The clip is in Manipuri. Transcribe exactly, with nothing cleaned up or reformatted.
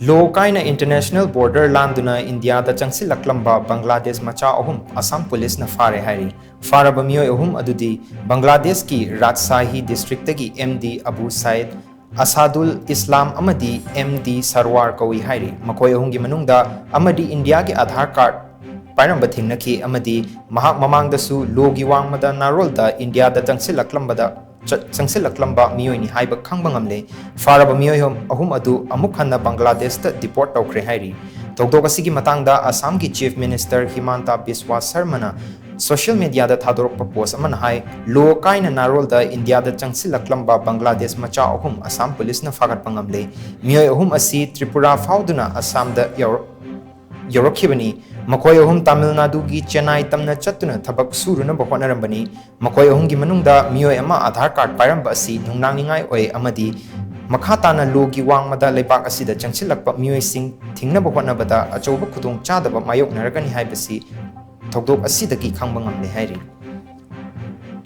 ꯂꯣ ꯀꯥꯏꯅ ꯏꯟꯇꯔꯅꯦꯁꯅꯦꯜ ꯕꯣꯔꯗꯔ ꯂꯥꯟꯗꯨꯅ ꯏꯟꯗꯤꯌꯥꯗ ꯆꯪꯁꯤꯜꯂꯛꯂꯝꯕ ꯕꯪꯒ꯭ꯂꯥꯗꯦꯁ ꯃꯆꯥ ꯑꯍꯨꯝ ꯑꯁꯥꯝ ꯄꯨꯂꯤꯁꯅ ꯐꯥꯔꯦ ꯍꯥꯏꯔꯤ꯫ ꯐꯥꯔꯕ ꯃꯤꯑꯣꯏ ꯑꯍꯨꯝ ꯑꯗꯨꯗꯤ ꯕꯪꯒ꯭ꯂꯥꯗꯦꯁꯀꯤ ꯔꯥꯖꯁꯥꯍꯤ ꯗꯤꯁꯇ꯭ꯔꯤꯛꯇꯒꯤ ꯑꯦꯝ ꯗꯤ ꯑꯕꯨ ꯁꯥꯏꯗ, ꯑꯁꯥꯗꯨꯜ ꯏꯁꯂꯥꯝ ꯑꯃꯗꯤ ꯑꯦꯝ ꯗꯤ ꯁꯔꯋꯥꯔ ꯀꯧꯏ ꯍꯥꯏꯔꯤ꯫ ꯃꯈꯣꯏ ꯑꯍꯨꯝꯒꯤ ꯃꯅꯨꯡꯗ ꯑꯃꯗꯤ ꯏꯟꯗꯤꯌꯥꯒꯤ ꯑꯥꯙꯥꯔ ꯀꯥꯔꯗ ꯄꯥꯏꯔꯝꯕ ꯊꯦꯡꯅꯈꯤ ꯑꯃꯗꯤ ꯃꯍꯥꯛ ꯃꯃꯥꯡꯗꯁꯨ ꯂꯣꯒꯤ ꯋꯥꯡꯃꯗ ꯅꯥꯔꯣꯜꯗ ꯏꯟꯗꯤꯌꯥꯗ ꯆꯪꯁꯤꯜꯂꯛꯂꯝꯕꯗ ꯆ-, ꯆꯪꯁꯤꯜꯂꯛꯂꯝꯕ ꯃꯤꯑꯣꯏꯅꯤ ꯍꯥꯏꯕ ꯈꯪꯕ ꯉꯝꯂꯦ꯫ ꯐꯥꯔꯕ ꯃꯤꯑꯣꯏ ꯑꯍꯨꯝ ꯑꯗꯨ ꯑꯃꯨꯛ ꯍꯟꯅ ꯕꯪꯒ꯭ꯂꯥꯗꯦꯁꯇ ꯗꯤꯄꯣꯔꯠ ꯇꯧꯈ꯭ꯔꯦ ꯍꯥꯏꯔꯤ꯫ ꯊꯧꯗꯣꯛ ꯑꯁꯤꯒꯤ ꯃꯇꯥꯡꯗ ꯑꯁꯥꯝꯒꯤ ꯆꯤꯐ ꯃꯤꯅꯤꯁꯇꯔ ꯍꯤꯃꯥꯟꯇ ꯕꯤꯁꯋꯥ ꯁꯔꯃꯅ ꯁꯣꯁꯤꯌꯦꯜ ꯃꯤꯗꯤꯌꯥꯗ ꯊꯥꯗꯣꯔꯛꯄ ꯄꯣꯁ ꯑꯃꯅ ꯍꯥꯏ, ꯂꯣ ꯀꯥꯏꯅ ꯅꯥꯔꯣꯜꯗ ꯏꯟꯗꯤꯌꯥꯗ ꯆꯪꯁꯤꯜꯂꯛꯂꯝꯕ ꯕꯪꯒ꯭ꯂꯥꯗꯦꯁ ꯃꯆꯥ ꯑꯍꯨꯝ ꯑꯁꯥꯝ ꯄꯨꯂꯤꯁꯅ ꯐꯥꯒꯠꯄ ꯉꯝꯂꯦ꯫ ꯃꯤꯑꯣꯏ ꯑꯍꯨꯝ ꯑꯁꯤ ꯇ꯭ꯔꯤꯄꯨꯔꯥ ꯐꯥꯎꯗꯨꯅ ꯑꯁꯥꯝꯗ ꯌꯧꯔꯛ-, ꯌꯧꯔꯛꯈꯤꯕꯅꯤ꯫ ꯃꯈꯣꯏ ꯑꯍꯨꯝ ꯇꯥꯃꯤꯜ ꯅꯥꯗꯨꯒꯤ ꯆꯦꯟꯅꯥꯏ ꯇꯝꯅ ꯆꯠꯇꯨꯅ ꯊꯕꯛ ꯁꯨꯔꯨꯅꯕ ꯍꯣꯠꯅꯔꯝꯕꯅꯤ꯫ ꯃꯈꯣꯏ ꯑꯍꯨꯝꯒꯤ ꯃꯅꯨꯡꯗ ꯃꯤꯑꯣꯏ ꯑꯃ ꯑꯥꯙꯥꯔ ꯀꯥꯔꯗ ꯄꯥꯏꯔꯝꯕ ꯑꯁꯤ ꯅꯨꯡꯅꯥꯡꯅꯤꯡꯉꯥꯏ ꯑꯣꯏ ꯑꯃꯗꯤ ꯃꯈꯥ ꯇꯥꯅ ꯂꯣꯒꯤ ꯋꯥꯡꯃꯗ ꯂꯩꯕꯥꯛ ꯑꯁꯤꯗ ꯆꯪꯁꯤꯜꯂꯛꯄ ꯃꯤꯑꯣꯏꯁꯤꯡ ꯊꯤꯡꯅꯕ ꯍꯣꯠꯅꯕꯗ ꯑꯆꯧꯕ ꯈꯨꯗꯣꯡꯆꯥꯗꯕ ꯃꯥꯌꯣꯛꯅꯔꯒꯅꯤ ꯍꯥꯏꯕꯁꯤ ꯊꯧꯗꯣꯛ ꯑꯁꯤꯗꯒꯤ ꯈꯪꯕ ꯉꯝꯂꯦ ꯍꯥꯏꯔꯤ꯫